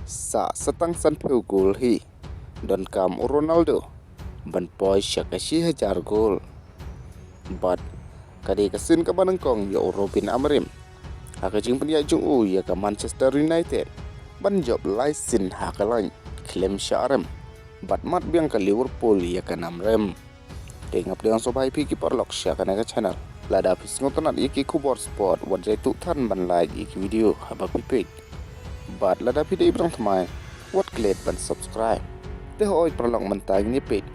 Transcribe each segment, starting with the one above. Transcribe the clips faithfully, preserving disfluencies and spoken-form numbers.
sah sa tang sanphew gol hi, donkam u Ronaldo ban poi sha ka shi hajar gol. Bad ka dei ka sien kaba nyngkong ïa u Ruben Amorim ha ka jingpynïaid jong u ïa ka Manchester United ban jop lai sien ha ka lain khlem shah rem, bad mad biang ka Liverpool ïa ka nam rem. Te nga pdiang sngewbha ïa phi ki paralok sha kane ka channel. Lada phi sngewtynnat ïa ki khubor sport, wat jai tuh than ban like ïa ki video haba phi peit. Bad lada phi dei ba dang thymmai, wat klet ban subscribe. Te hooid paralok, mynta ngin ïa peit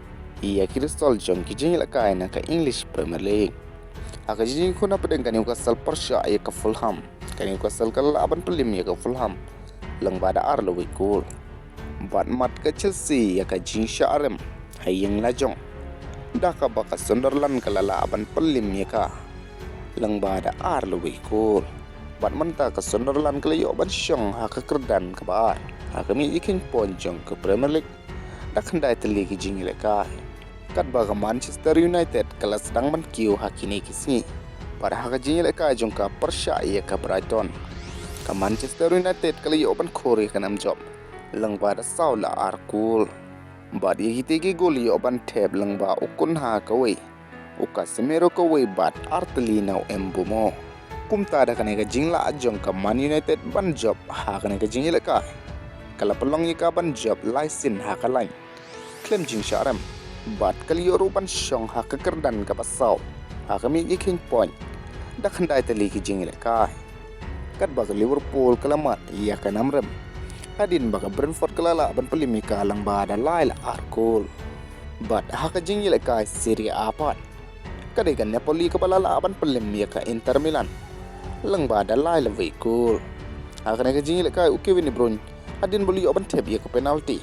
ïa ki result jong ki jingïalehkai na ka English Premier League. Ha ka jingïakhun hapdeng ka Newcastle pyrshah ïa ka Fulham, ka Newcastle ka la lah ban pynlem ïa ka Fulham lyngba da ar la wei gol. Bad mad ka Chelsea ïa ka jingshah rem ha ïing la jong, da kaba ka Sunderland ka la lah ban pynlem ïa ka lyngba da ar la wei gol. Bad mynta ka Sunderland ka la ïoh ban shong ha ka kyrdan kaba ar ha ka miej ïakhun point jong ka Premier League da khyndai tylli ki jingïalehkai. Katba ka Manchester United ka la sdang ban kiew ha kine ki sngi, bad ha ka jingïalehkai jong ka pyrshah ïa ka Brighton, ka Manchester United ka la ïoh ban khur ïa ka nam jop lyngba da saw la ar gol. Bad ïa kitei ki gol la ïoh ban thep lyngba u Cunha kawei, u Casemiro kawei bad ar tylli na u Mbeumo. Kumta da kane ka jinglah jong ka Man United ban jop ha kane ka jingïalehkai, ka la pynlong ïa ka ban jop lai sien ha ka lain khlem jingshah rem, bad ka la ïoh ruh ban shong ha ka kyrdan kaba saw ha ka miej ïakhun point da khyndai tylli ki jingïalehkai. Katba ka Liverpool ka la mad ïa ka nam rem, hadien ba ka Brentford ka la lah ban pynlem ïa ka lyngba da lai la ar gol. Bad ha ka jingïalehkai Serie A pat, ka dei ka Napoli kaba la lah ban pynlem ïa ka Inter Milan lyngba da lai la wei gol. Ha kane ka jingïalehkai u Kevin De Bruyne, hadien ba u la ïoh ban thep ïa ka penalty,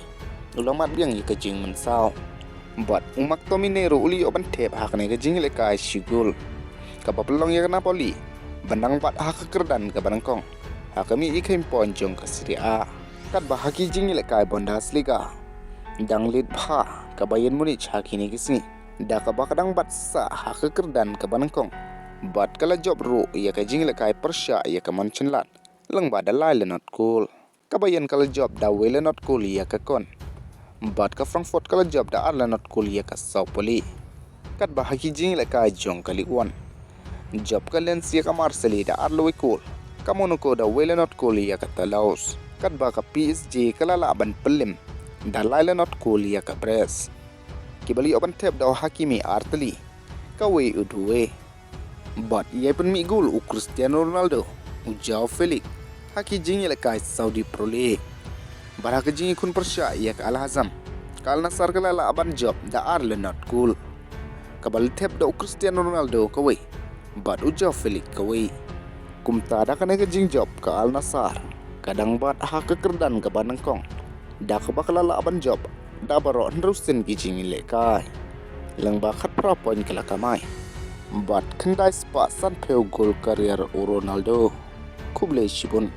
u la mad biang ïa ka jingmynsaw. Bad u McTominay ruh u la ïoh ban thep ha kane ka jingïalehkai shi gol, kaba pynlong ïa ka Napoli ban dang bat ha ka kyrdan kaba nyngkong ha ka miej ïakhun point jong ka Serie A. Katba ha ki jingïalehkai Bundesliga, dang lead bha ka Bayern Munich ha kine ki sngi, da kaba ka dang bat sah ha ka kyrdan kaba nyngkong, bad ka la jop ruh ïa ka jingïalehkai pyrshah ïa ka Mönchengladbach lyngba da lai la nod gol. Ka Bayern ka la jop da wei la nod gol ïa ka Köln, bad ka Frankfurt ka la jop da ar la nod gol ïa ka Sao Paulo. Katba ha ki jingïalehkai jong ka Ligue One, jop ka Lens ïa ka Marseille da ar la wei gol, ka Monaco da wei la nod gol ïa ka Toulouse, katba ka P S G ka la lah ban pynlem da lai la nod gol ïa ka Brest. Kiba la ïoh ban thep da u Hakimi ar tylli, kawei u Doué. Bad ïai pynmih gol u Cristiano Ronaldo, u Joao Felix ha ki jingïalehkai Saudi Pro League. Bad ha ka jingïakhun pyrshah ïa ka Al Hazm, ka Al Nassr ka la lah ban jop da ar la nod gol, kaba la thep da u Cristiano Ronaldo kawei bad u Joao Felix kawei. Kumta da kane ka jingjop ka Al Nassr ka dang bat ha ka kyrdan kaba nyngkong, da kaba ka la lah ban jop da baroh hynriew sien ki jingïalehkai lyngba khatphra point ka la kamai. Bad khyndai spah sanphew gol career u Ronaldo. Khublei shibun.